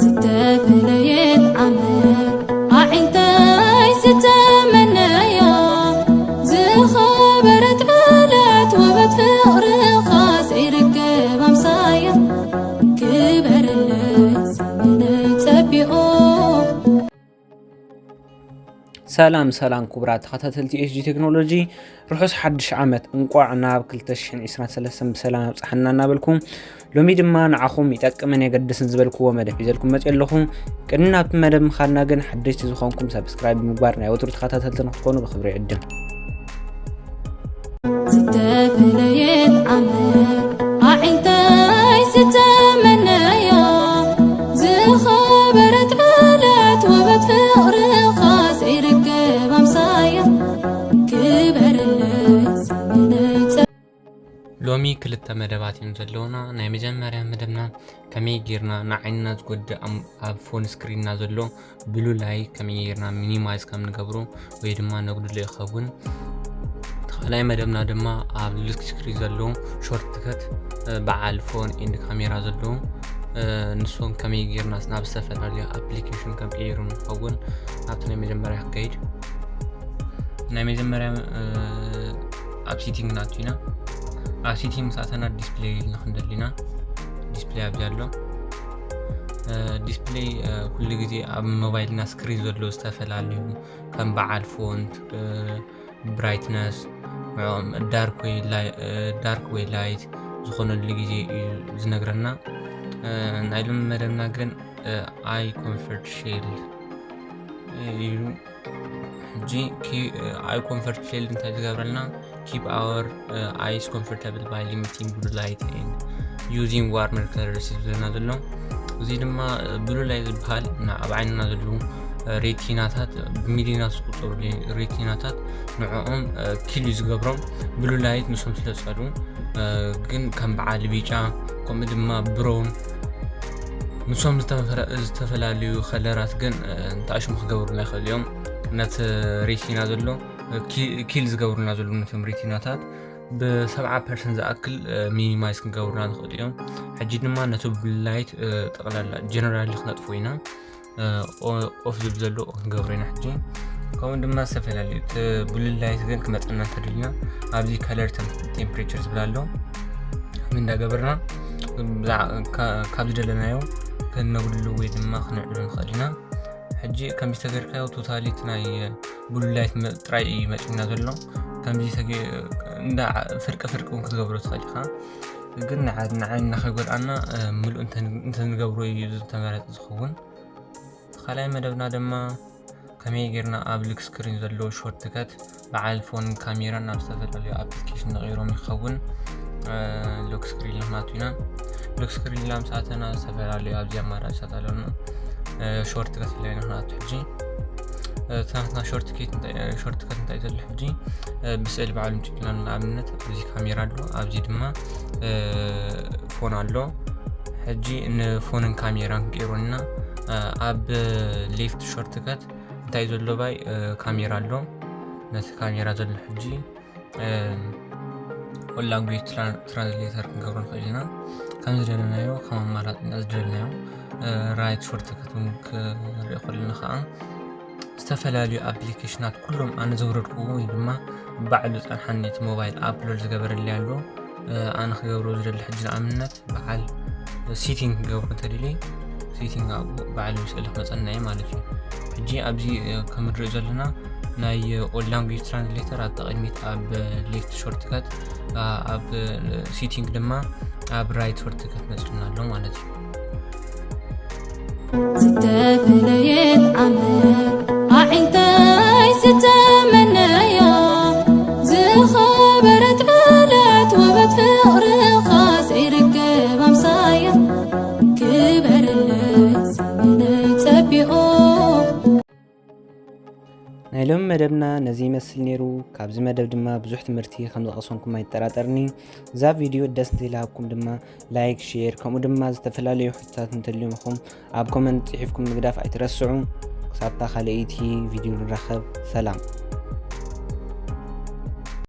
ዝተፈለየት ዓመት ኣዒንተይ ዝተመነያ ዝኸበረት ዕለት ውበት ፍቕርኻ ዘይርከብ ኣምሳያ ክበረለይ ዘመነይ ጸቢቑ። ሰላም ሰላም ክቡራት ተኸታተልቲ ኤስጂ ቴክኖሎጂ፣ ርሑስ ሓድሽ ዓመት፣ እንቋዕ ናብ ክልተ ሽሕን ዕስራን ሰለስተን ብሰላም ኣብጽሓና እናበልኩ፣ ሎሚ ድማ ንዓኹም ይጠቅምን የገድስን ዝበልክዎ መደብ ሒዘልኩም መጽእ ኣለኹ። ቅድሚ ናብቲ መደብ ምኻድና ግን ሓደሽቲ ዝኾንኩም ሰብስክራይብ ብምግባር ናይ ወትሩ ተኸታተልቲ ንክትኾኑ ብኽብሪ ይዕድም። ዝተፈለየት ዓመት ኣዒንተይ ዝተመነያ ዝኸበረት ዕለት ውበት ፍቕርኻ ዘይርከብ ኣምሳያ ክበረለይ ዘመነይ ጸ- ሎሚ ክልተ መደባት እዮም ዘለውና። ናይ መጀመርያ መደብና ከመይ ጌርና ንዓይንና ዝጎድእ ኣም- ኣብ ፎን ስክሪንና ዘሎ ብሉ ላይት ከመይ ጌርና ሚኒማይዝ ከም ንገብሮ ወይ ድማ ነጉድሎ ይኸውን። እቲ ካልኣይ መደብና ድማ ኣብ ሉክ ስክሪን ዘለዉ ሾርትከት በዓል ፎን ኤንድ ካሜራ ዘለዉ ንሶም ከመይ ጌርና ናብ ዝተፈላለዩ ኣፕሊኬሽን ከም ቀይሩ ንኸውን። ናብቲ ናይ መጀመርያ ክከይድ። ናይ መጀመርያ ኣብ ሴቲንግ ናቱ ኢና። ኣብ ሴቲንግ ምስ ኣተና ዲስፕሌይ ኢልና ክንደሊ ኢና። ዲስፕሌይ ኣብዚ ኣሎ። ዲስፕሌይ ኩሉ ግዜ ኣብ ሞባይልና ስክሪን ዘለዉ ዝተፈላለዩ ከም በዓል ፎንት፣ ብራይትነስ፣ ንዕኦም ዳርክ ወይ ላይት ዝኾነሉ ግዜ እዩ ዝነግረና። ናይ ሎሚ መደብና ግን ኣይ ኮንፈርት ሼል እዩ። ሕጂ ኣይ ኮንፈርት ሼል እንታይ ዝገብረልና? Keep our eyes comfortable by limiting blue light and using warmer colors ዝብለና ዘሎ። እዚ ድማ ብሉ ላይት ዝበሃል ኣብ ዓይንና ዘለዉ ሬቲናታት፣ ብሚሊዮናት ዝቁፀሩ ሬቲናታት ንዕኦም ኪል እዩ ዝገብሮም። ብሉ ላይት ንሶም ስለ ዝፀልኡ፣ ግን ከም በዓል ቢጫ ከምኡ ድማ ብሮውን ንሶም ዝተፈላለዩ ከለራት ግን ንትኣሽሙ ክገብሩና ይኽእሉ እዮም። ነቲ ሬቲና ዘሎ ኪል ዝገብሩና ዘለዉ ነቶም ሬቲናታት ብሰብዓ ፐርሰንት ዝኣክል ሚኒማይዝ ክንገብሩና ንኽእሉ እዮም። ሕጂ ድማ ነቲ ብሉ ላይት ጠቕላላ ጀነራሊ ክነጥፎ ኢና። ኦፍ ዝብል ዘሎ ክንገብሮ ኢና። ሕጂ ከምኡ ድማ ዝተፈላለዩ እቲ ብሉ ላይት ግን ክመፀና እንተደሊና ኣብዚ ከለር ቴምፕሬቸር ዝብል ኣሎ። እንዳገበርና ካብ ዝደለናዮ ክነጉድሉ ወይ ድማ ክነዕሉ ንኽእል ኢና። ሕጂ ከምዚ ተገርካዮ ቶታሊ እቲ ናይ ብሉ ላይት ጥራይ እዩ መፂና ዘሎ። ከምዚ እንዳ ፍርቂ ፍርቂ እውን ክትገብሮ ትኽእል ኢኻ። ግን ንዓይንና ከይጎድኣና ምሉእ እንተንገብሮ እዩ ዝተመረፀ ዝኸውን። ካልኣይ መደብና ድማ ከመይ ጌርና ኣብ ሉክ ስክሪን ዘለዎ ሾርትከት በዓል ፎንን ካሜራን ናብ ዝተፈላለዩ ኣፕሊኬሽን ንቐይሮም ይኸውን። ሉክ ስክሪን ንክናቱ ኢና። ሉክ ስክሪን ኢላ ምስ ኣተና ዝተፈላለዩ ኣብዚ ኣማራፅታት ኣለና። ሾርትከት ኢላ ኢና ክናቱ። ሕጂ እቲ ናትና ሾርትከት እንታይ ዘሎ? ሕጂ ብስእሊ ባዕሉ ምጭቅላል ንኣብነት ኣብዚ ካሜራ ኣሎ፣ ኣብዚ ድማ ፎን ኣሎ። ሕጂ ንፎንን ካሜራን ክቀይሮና ኣብ ሌፍት ሾርትከት እንታይ ዘሎ ባይ ካሜራ ኣሎ። ነቲ ካሜራ ዘሎ ሕጂ ኦል ላንጉጅ ትራንስሌተር ክንገብሮ ንኽእል ኢና። ከም ዝደለናዮ ከም ኣማራፂ ኢና ዝደለናዮ። ራይት ሾርትከት እውን ክንርኢ ከለና ከዓ ዝተፈላለዩ ኣፕሊኬሽናት ኩሎም ኣነ ዘውረድኩዎ ወይ ድማ ባዕሉ ዝፀንሓኒ እቲ ሞባይል ኣፕሎድ ዝገበረለይ ኣሎ። ኣነ ክገብሮ ዝደሊ ሕጂ ንኣብነት በዓል ሴቲንግ ክገብሮ እንተደልየ ሴቲንግ ኣብኡ ባዕሉ ስእሊ ክመፀና እዩ ማለት እዩ። ሕጂ ኣብዚ ከም ንሪኦ ዘለና ናይ ኦል ላንጉጅ ትራንስሌተር ኣብቲ ቅድሚት ኣብ ሌፍት ሾርትከት ኣብ ሴቲንግ ድማ ኣብ ራይት ሾርትከት መፅና ኣሎ ማለት እዩ። ዝተፈለየት ዓመት ኣዒንተይ ዝተመነያ ዝኸበረት ዕለት ውበት ፍቕርኻ ዘይርከብ ኣምሳያ ክበረለይ ዘመነይ ጸቢቑ። ናይ ሎሚ መደብና ነዚ ይመስል ነይሩ። ካብዚ መደብ ድማ ብዙሕ ትምህርቲ ከም ዝቐሰምኩም ኣይጠራጠርኒ። እዛ ቪድዮ ደስ እንተኢላኩም ድማ ላይክ፣ ሼር ከምኡ ድማ ዝተፈላለዩ ሕቶታት እንተልዩምኹም ኣብ ኮመንት ጽሒፍኩም ምግዳፍ ኣይትረስዑ። ክሳብታ ካልኣይቲ ቪድዮ ንራኸብ። ሰላም።